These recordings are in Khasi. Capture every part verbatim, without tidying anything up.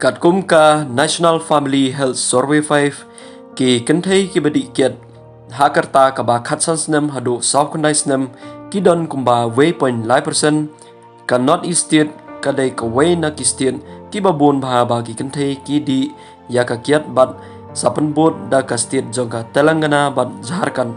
Katkum ka National Family Health Survey five, ki kynthei kiba dih kiad ha ka rta kaba khatsan snem haduh sawphew khyndai snem ki don kumba wei point lai percent. Ka North East State ka dei kawei na ki state kiba bun bha ba ki kynthei ki dih ïa ka kiad bad sa pynbud da ka state jong ka Telangana bad Jharkhand.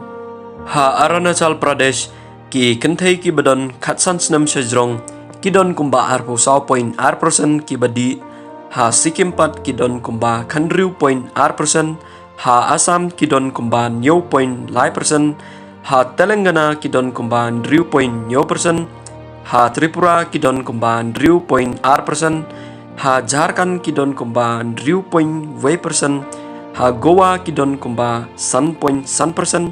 Ha Arunachal Pradesh, ki kynthei kiba don khatsan snem shajrong ki don kumba arphew saw point ar percent kiba dih. Ha Sikkim pat ki don kumba khyndai point ar percent. Ha Assam ki don kumba hynñiew point lai percent. Ha Telangana ki don kumba hynriew point hynñiew percent. Ha Tripura ki don kumba hynriew point ar percent. Ha Jharkhand ki don kumba hynriew point wei percent. Ha Goa ki don kumba san point san percent.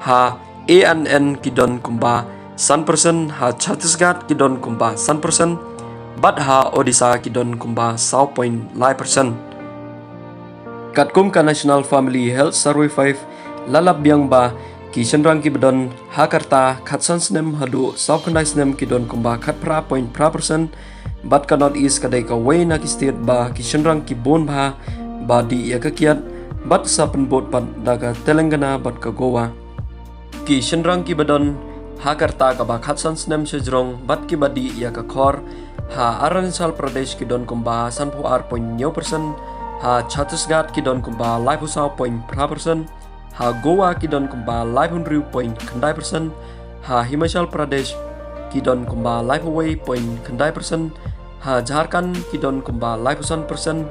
Ha A N N ki don kumba san percent. Ha Chhattisgarh ki don kumba san percent. Bad ha Odisha ki don kumba saw point lai percent. Katkum ka National Family Health Survey five la lap biang ba ki shynrang kiba don ha ka rta khatsan snem haduh sawphew khyndai snem ki don kumba khatphra point phra percent. Bad ka North East ka dei kawei na ki state ba ki shynrang ki bun bha ba dih ïa ka kiad bad sa pynbud pat da ka Telangana bad ka Goa. Ki shynrang kiba don ha ka rta kaba khatsan snem shajrong bad kiba dih ïa ka khor ha Arunachal Pradesh ki don kumba sanphew ar point hynñiew percent. Ha Chhattisgarh ki don kumba laiphew saw point phra percent. Ha Goa ki don kumba laiphew hynriew point khyndai percent. Ha Himachal Pradesh ki don kumba laiphew wei point khyndai percent. Ha Jharkhand ki don kumba laiphew san percent.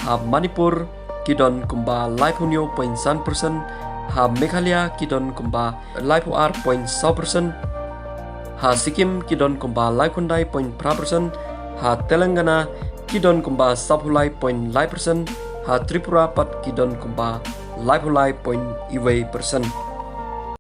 Ha Manipur ki don kumba laiphew hynñiew point san percent. Ha Meghalaya ki don kumba laiphew ar point saw percent. Ha Sikkim ki don kumba laiphew khyndai point phra percent. Ha Telangana ki don kumba sawphew lai point lai percent. Ha Tripura pat ki don kumba laiphew lai point wei percent.